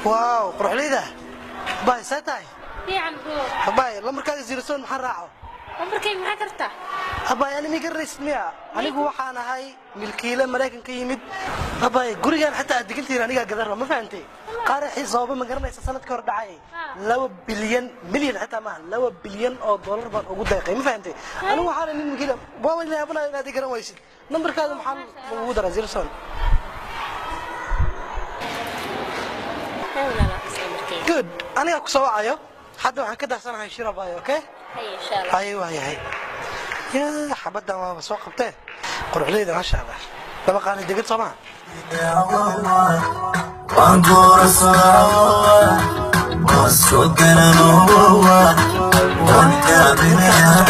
Wow, quruxleyda bay, see tahay? Fiican bro. Abay, lambarkaaga 07 maxaa raaco? Lambarkayga maxaa kartaa? Abay, ani mi garanaysid miya? Anigu waxaan ahay milkiile Maraykan ka yimid. Abay, gurigan xataa aad degantihiin anigaa gadan raba, ma fahantay? Qaraxii sababa ma garanaysa sanadka hor dhacay? 2 bilyan, milyan xitaa maaha, $2 bilyan baan ugu deeqay, ma fahantay? Anigu waxaan nin milkiile. Waa yaabanaya inaad i garan waysid. Nambarkaada maxaa ugu daraa 07? Good, anigaa ku soo wacayo. Hadda waxaan ka darsanahay shirabayo. Okay, haye, waa yahay. Ya xabaddan waaba soo qabtee. Quruxleyda, maasha Allah, laba qaali degan soo maha? Waan guursadaa, waan soo garanoowa, waan gaabinayaa.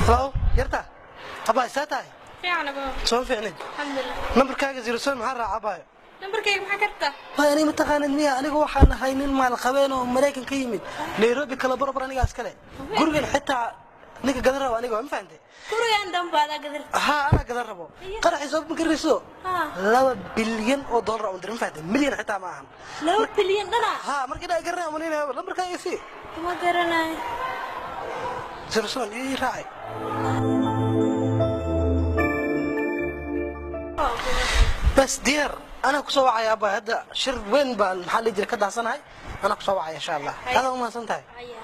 Hello, yarta abay, see tahay? Fiican abo. Soo fiicnid? Alxamdulilah. Nambarkaaga 07 maxaa raaca, abayo? Nambarkayga maxaa kartaa? Waay, aniga mataqaanid miya? Anigu waxaan ahay nin maalqabeen oo Maraykan ka yimid. Nairobi kala barbar anigaa iskale. Gurigan xitaa ninka gadan rabo aniga waa, ma fahantay? Gurigan dhanba adaa gadir? Haa, anaa gadan rabo. Qaraxii soo ma garayso? $2 bilyan un dir, ma fahantay? Milyan xitaa ma ahan. 2 bilyan dhana? Haa, markii dhaa garanaya maninaya. Lambarkaaga sii. Ma garanayo. 07 ii raacay. Bas, diyaar, anaa kusoo wacaya abaa. Hadda shir weyn baan, maxaa la jira, ka daasanahay. Anaa kusoo wacaya insha Allah. Adaa umahadsan tahay. Haya.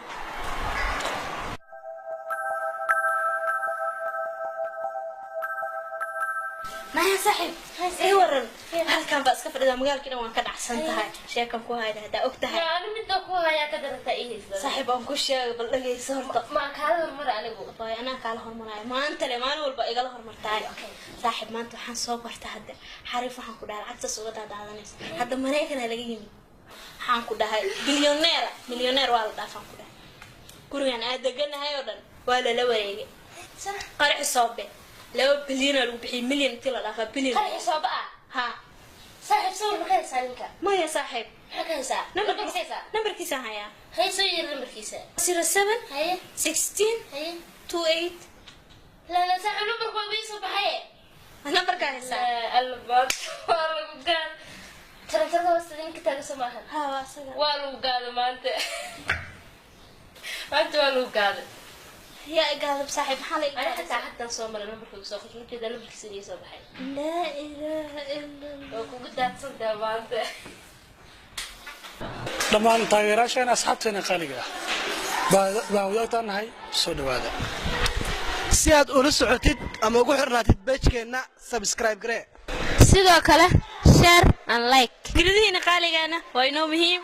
Maya saaxiib, ii waran. Halkan baa iska fadhidaa, magaalkii dhan waan ka dhacsan tahay. Sheekan ku hayda haddaa og tahay. Ani midda ku hayaa ka darata ii haysa. Saaxiib, aan ku sheegay, bal dhagayso horta. Ma kaala hormar anigu? Abay, anaa kaala hormaraayo maanta le, maalin walba igala hormartaay. Saaxiib, maanta waxaan soo barta hadda xariif, waxaan ku dhahay lacagtaas uga daadaadanaysa. Hadda Maraykanaa laga yimid, waxaan ku dhahay bilyoneera, milyoneer waa la dhaafaan ku dhahay. Gurigan aad deganahay oo dhan waa lala wareegay. Qaraxi soobe 2 bilyanaa lagu bixiyay, milyan intii la dhaafaa bilyan. Qaraxi sooba ah? Ha. Saaxiib, sawir ma ka haysaa ninka? Maya saaxiib. Maxaa ka haysaa? Nambarkiisa. Haysaa? Nambarkiisaan hayaa. Hay, soo yeeri nambarkiisa. 07 Haye. 16 Haye. 28. La la, saaxiib, nambarku waa ii soo baxay. Nambarkaa haysaa? Alla, maanta waa lagu gaad. Tarantarada hoosta ninka taaga soo maahan? Ha, waa asaga. Waa lagu gaado maanta, maanta waa lagu gaado. Yaa igaadab saaxiib? Maxaa la ani igaadab? Xataa haddaan soo maray nambarka igu soo qoray markeeda, nambarkiisa ii soo baxay. Laa ilaaha ila Allah. Waa kugu daadsantaha maanta. Dhammaan taageerayaasheena, asxaabteena qaaliga ah, baan wadaagtaan nahay, soo dhowaada. Si aad ula socotid ama ugu xirnaatid page-keenna, subscribe garee. Sidoo kale share and like. Fikradihiina qaaligaana waa inoo muhiim.